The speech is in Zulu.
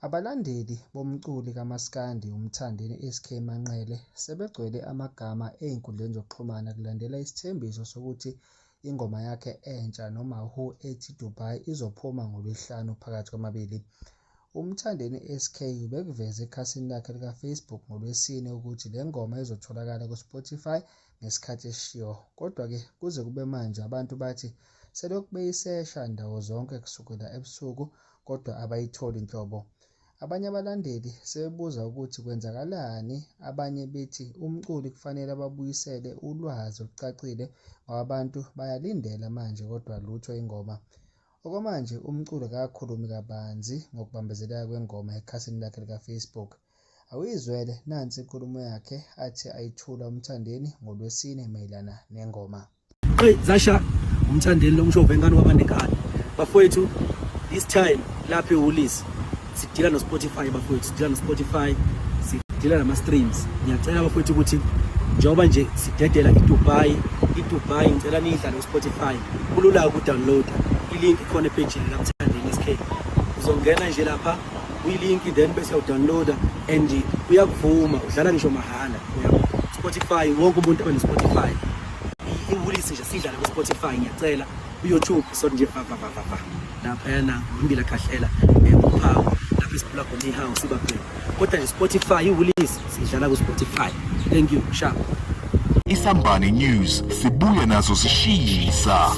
Abalandeli bomculi kamaskandi uMthandeni SK Manqele sebegcwele amagama ezinkundleni zokuxhumana kulandela isithembiso sokuthi ingoma yakhe entsha noMawhoo ethi Dubai izophuma ngoLwesihlanu phakathi kwamabili. UMthandeni SK ubekuveze ekhasini lakhe likaFacebook ngoLwesine ukuthi le ngoma izotholakala kuSpotify ngesikhathi esishiwo. Kodwa-ke kuze kube manje abantu bathi selokhu beyisesha ndawo zonke kusukela ebusuku kodwa abayitholi nhlobo. Abanye abalandeli sebebuza ukuthi kwenzakalani abanye bethi umculi kufanele ababuyisele ulwazi olucacile ngoba abantu bayalindela manje kodwa lutho ingoma. Okwamanje umculi akakhulumi kabanzi ngokubambezeleka kwengoma ekhasini lakhe likaFacebook. Awuyizwele nansi inkulumo yakhe athi ayithula uMthandeni ngoLwesine mayelana nengoma. Hey Zasha umthandeni lo mshovu engane kwabanenkani. Bafowethu this time lapha eWoolies sidila no Spotify bafowethu sidila no Spotify sidila nama streams. Ngiyacela bafowethu ukuthi njengoba nje sidedela iDubai, iDubai ngicela niyidlale ku Spotify. Kulula ukudownloada. I-link ikhona epage la Mthandeni SK. Uzongena nje lapha kwi-link then bese udownloada and uyakuvuma udlala ngisho mahhala uyabo. Spotify wonke umuntu abe ne-Spotify. Iwulisi nje sidlale ku-Spotify ngiyacela ku-YouTube so nje va va va va va laphayana ngimbila khahlela uphawu lapho esiphula khona ihawu siba phela kodwa nje Spotify iwulisi sidlala ku-Spotify. Thank you, sharp. Isambane News sibuya nazo sishisa.